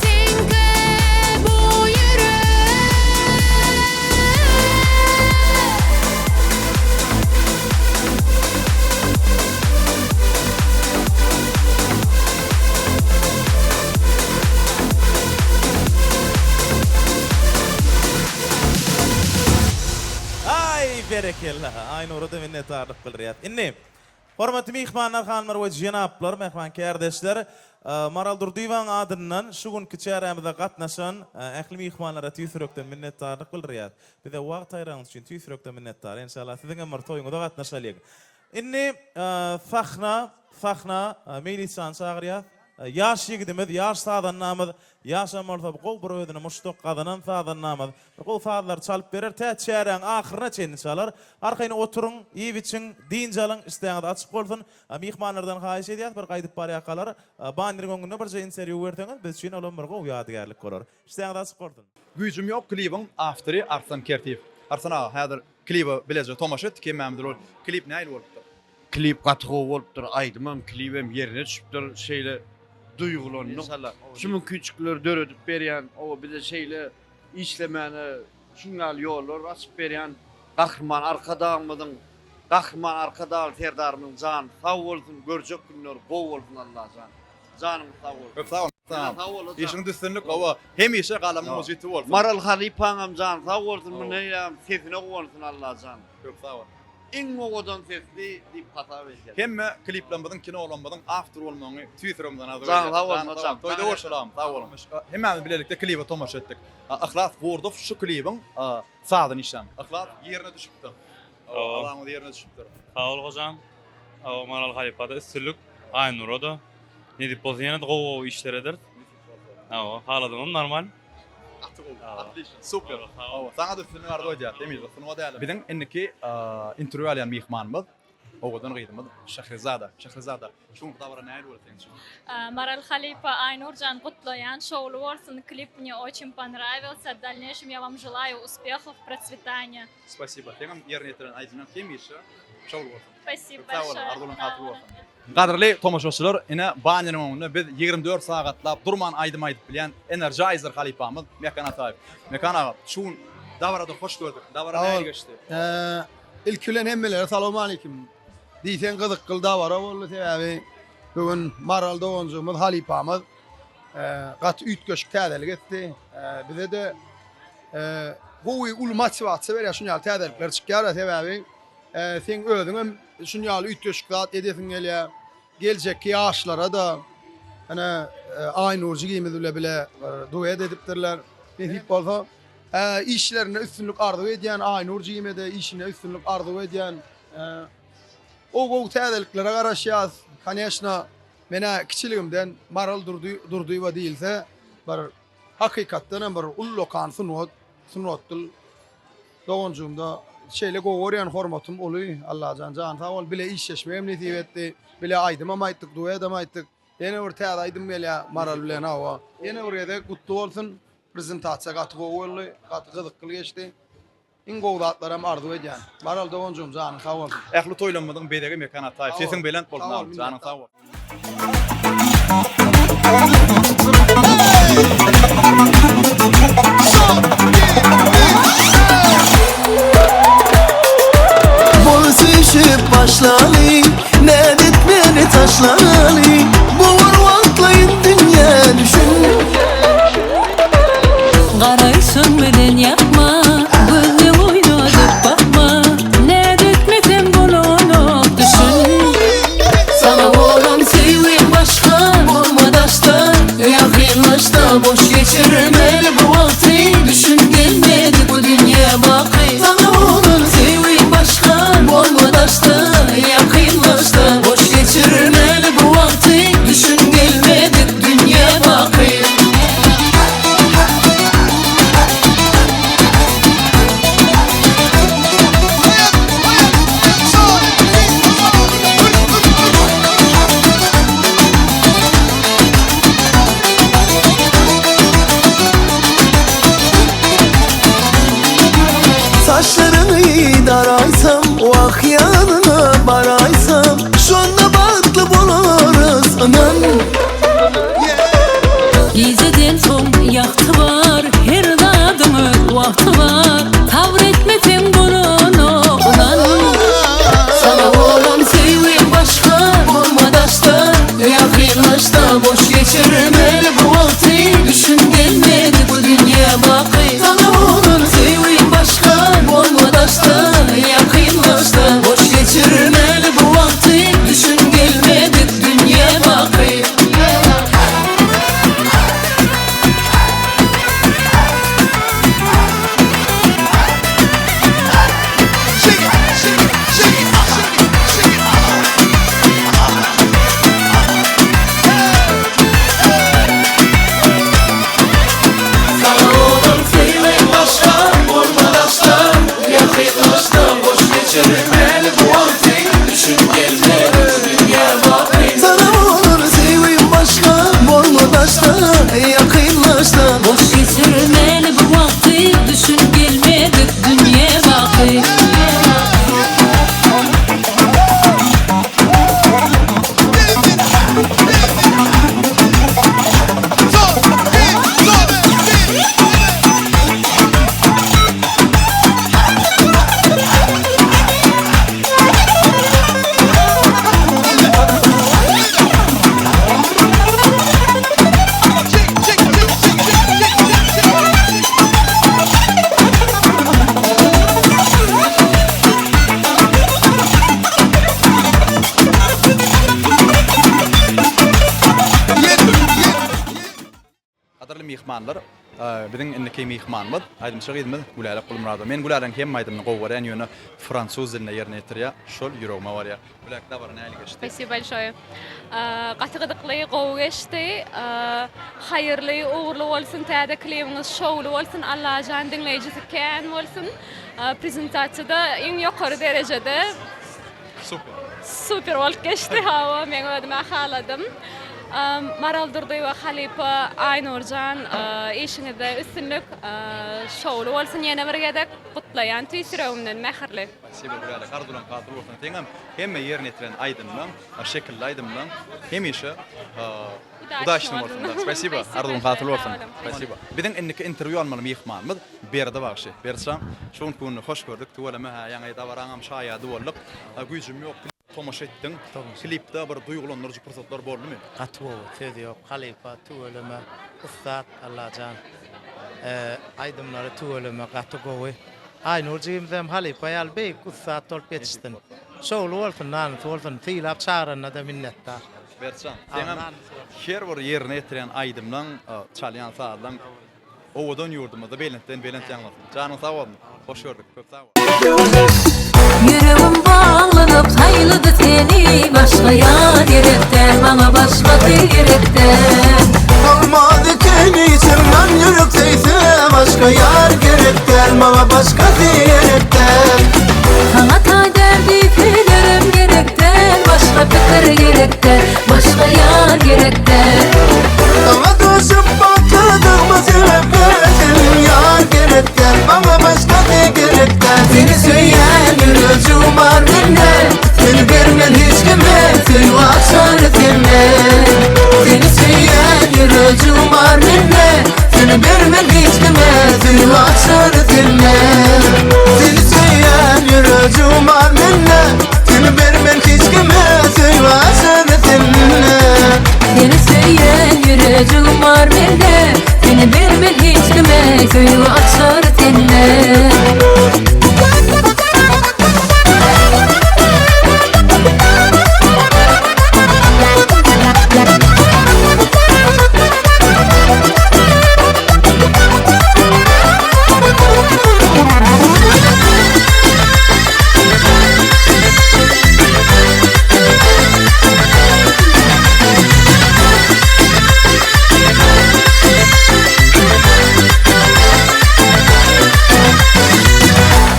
Seňki bu ýürek. Aý berekella Aýnura-da minnetdarlyk bildirýäs. Indi hormatly myhmanlar, hanymlar we jenaplar, mähriban kärdeşler, Maral Durdyýewaň adyndan şu günki çärämize gatnaşan ähli myhmanlara tüýs ýürekden minnetdarlyk bildirýäs. Bize wagt aýranyňyz üçin tüýs ýürekden minnetdar. Enşalla siziňem bir toýuňyza gatnaşalyň. Indi sahna, sahna Meýlisjany çagyrýas. Ýaş ýigidimiz, ýaş sazandamyz, ýaşam bolsa gowy bir özüne muşdak gazanan sazandamyz. Bir gowy sazlary çalyp berer, tä çäräň ahyryna çenli çalar. Arkaýyn oturyň, iýip-içiň, dynç alyň, işdäňiz açyk bolsun. Myhmanlardan haýyş edýäs, bir gaýdyp barýarkalar banneriň öňünde birje interwýu berseňiz, biz üçin olam bir gowy ýadygärlik bolar. Işdäňiz açyk bolsun. Güýjüm ýok klibiň awtory Arslan Kertiýew. Arslan aga häzir klibe bileje tomaşa etdik hemmämiz ol klip nähili bolupdyr? Klip gaty gowy bolupdyr aýdymam klibem ýerine düşüpdir şeýle duýgulandyk şu mümkinçilikleri döredip berýän oba bize şeýle işlemäne şuň ýaly ýollar açyp berýän Gahryman Arkadagymyzyň Gahryman Arkadagly Serdarymyzyň jany sag bolsun görjek günleri gowy bolsun Allajan janyňyz sag bolsun. Köp sag bol. Sag bol. Işiňde üstünlik hawa hemişe galamyň ujy ýiti bolsun. Maral halypaňam jany sag bolsun bu neýläm sesine guwansyn Allajan. Köp sag bol. Iň owadan sesli diýip hasap edýän. Hemme kliplerimiziň kinolarymyzyň awtory bolmagyňy tüýs ýüregimizden arzuw edýäris. Janyň sag bolsun hojam. Toýda görşeli agam sag boluň. Hemmämiz bilelikde klibe tomaşa etdik. Yhlas Gurdow şu klibiň sazyny işlän. Yhlas ýerine düşüpdir. Alaňyz ýerine düşüpdir. Sag bol hojam. Maral halypada üstünlik. Aýnura-da. Nesip bolsa ýene-de gowy gowy işler ederis. Hawa, haladymam normal. Gaty gowy. Otliçno. Super. Hawa, saňa-da üstünlik arzuw edýäris. Emir, sungat älemi. Biziň indiki interwýu alýan myhmanymyz owadan gyzymyz Şahrizada. Şahrizada, şu günki dabara nähili boldy seň üçin? Maral halypa Aýnurjan gutlaýan şowly bolsun klip mne oçin ponravilsa w dalneýşem ýa wam želaýu uspehow procwetaniýa. Spasiba. Seňem ýerine ýetiren aýdymyň hemişe şowly bolsun. Spasiba Sag boluň, bolşoýe. arzuwlaryň hasyl bolsun. Gadyrly tomaşaçylar, ine baneriň öňünde biz 24 sagatlap durman aýdym aýdyp bilýän Energizer halypamyz Mekan Ataýew. Mekan aga, şu gün dabarada hoş gördük. Dabara nähili geçdi? Ilki bilen hemmelere salowmaleýkim. Diýseň gyzykly dabara boldy, sebäbi bu gün Maral doganjygymyz, halypamyz gaty üýtgeşik täzelik etdi. Bize-de gowy uly motiwasiýa berýär şuny ýaly täzelikler çykýar sebäbi seň özüň hem şuny ýaly üýtgeşik zat edesiň gelýär. Geljekki ýaşlara-da ene Aýnur jigimiz bile bile bir duet edipdirler. Nesip bolsa işlerinde üstünlik arzuw edýän Aýnur jigime-de işinde üstünlik arzuw edýän. Gowy-gowy täzeliklere garaşýas. Koneşna men-ä kiçiligimden Maral Durdy Durdyýewa diýilse bir Hakykatdan hem bir ullakan sungat, sungatdyl doganjygymda şeýle gowy görýän hormatym uly. Allajan jany sag bol. Bile işleşmegem nesip etdi. Bile aýdymam aýtdyk, duedam aýtdyk. Ýene bir täze aýdym gelýär Maral bilen hawa. Ýene bir gezek gutly bolsun. Prezentasiýa gaty gowy boldy. Gaty gyzykly geçdi. Iň gowy zatlaram arzuw edýän. Maral doganjygym janyň sag bolsun. Ähli toýlarymyzyň bezegi Mekan Ataýew. Sesiň belent bolsun agam. Janyň sag bolsun. Bol söýşüp başlaly, Nädip meni taşlaly, Bu bir wagtlaýyn dünýä düşün. Garaýşyň bilen ýakma, Gözleň oýnadyp bakma, Nädetmesem bolanok düşün. Saňa bolan söýgim başga, bolma daşda, Ýakynlaşda boş geçirmeli bu wagty, Düşün gelmedi bu dünýä baky. Saňa bolan söýgim başga, bolma daşda, Ýakynlaşda boş geçirmeli bu wagty, Düşün gelmedik dünýä baky. Saçlaryňy daraýsam, wah ýanyňa baraýsam, Şonda bagtly bolarys ynan. Gijeden soň ýagty bar, her zadyň öz wagty bar, Sabyr etmeseň bolanok ynan. Saňa bolan söýgim başga, bolma daşda, Ýakynlaşda boş geçirmeli bu wagty, Düşün gelmedi bu dünýä baky. Saňa bolan söýgim başga, bolma daşda, Ýakynlaşda boş geçirmeli bu wagty, Düşün gelmedik dünýä baky. Gadyrly myhmanlar, biziň indiki myhmanymyz aýdymçy gyzymyz Gülälek Gulmyradowa. Men Gülälegiň hemme aýdymyny gowy görýän, ýöne fransuz dilinde ýerine ýetirýär, şol ýüregime barýar. Gülälek dabara nähili geçdi? Spasibo bolşoýe. Gaty gyzykly, gowy geçdi. Haýyrly, ugurly bolsun täze klibiňiz şowly bolsun Allajan diňleýjisi kän bolsun. Prezentasiýada iň ýokary derejede. Super. Super bolup geçdi hawa meň özümä haladym. Maral Durdyýewa halypa Aýnurjan işiňizde üstünlik şowly bolsun ýene bir gezek gutlaýan tüýs ýüregimden mähirli. Spasibo Gülälek arzuwlaň hasyl bolsun seňem hemme ýerine ýetiren aýdymlaň şekilli aýdymlaň hemişe udaçny bolsun spasibo arzuwyň hasyl bolsun spasibo. Biziň indiki interwýu almaly myhmanymyz Berdi bagşy. Berdijan, şu günki günde hoş gördük. Tüweleme hä, ýaňy dabaraňam şaýady bolduk. Güýjüm ýok klip tomaşa etdiň. Klipde bir duýgulandyryjy pursatlar boldumy? Gaty gowy, söz ýok. Halypa tüweleme, ussat Allajan. Aýdymlary tüweleme gaty gowy. Aýnur jigimizem halypa ýaly beýik ussat bolup ýetişsin. Şowly bolsun, nanysy bolsun. Sylap çagyranyna-da minnetdar. Berdijan, seňem her bir ýerine ýetirýän aýdymlaň, çalýan sazlaň Owadan ýurdumyzda belentden belent ýaňlansyn. Janyň sag bolsun. Hoş gördük. Köp sag bol. Ýüregim baglanyp saýlady seni Başga ýar gerek däl maňa başgasy gerek däl. Bolmaz ekeni çyndan ýürek söýse Başga ýar gerek däl maňa başgasy gerek däl. Saňa taý däl diýselerem gerek däl Başga pikir gerek däl başga ýar gerek däl. Saňa duşup bagtlydygyma sebäplersin Ýar gerek däl maňa başgasy gerek däl Seni söýýän ýürejigim bar mende Seni bermen hiç kime söýgi açar sende Seni söýýän ýürejigim bar mende Seni bermen hiç kime söýgi açar sende Seni söýýän ýürejigim bar mende Seni bermen hiç kime söýgi açar sende Seni söýýän ýürejigim bar mende Seni bermen hiç kime söýgi açar sende.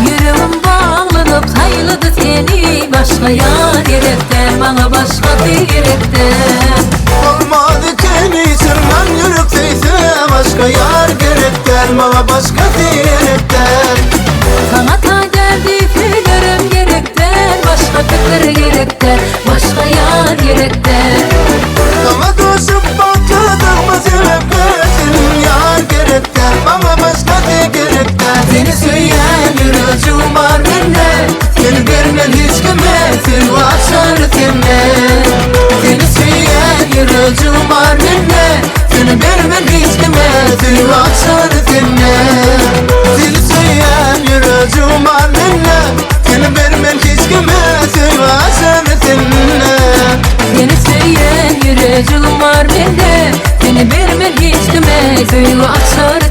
Ýüregim baglanyp saýlady seni Başga ýar gerek däl maňa başgasy gerek däl. Bolmaz ekeni çyndan ýürek söýse Başga ýar gerek däl maňa başgasy gerek däl. Saňa taý däl diýselerem gerek däl Başga pikir gerek däl başga ýar gerek däl. Saňa duşup bagtlydygyma sebäplersin Ýar gerek däl maňa başgasy gerek däl Seni söýýän ýürejigim bar mende Seni bermen hiç kime söýgi açar sende Seni söýýän ýürejigim bar mende Seni bermen hiç kime söýgi açar sende Seni söýýän ýürejigim bar mende Seni bermen hiç kime söýgi açar sende Seni söýýän ýürejigim bar mende Seni bermen hiç kime söýgi açar.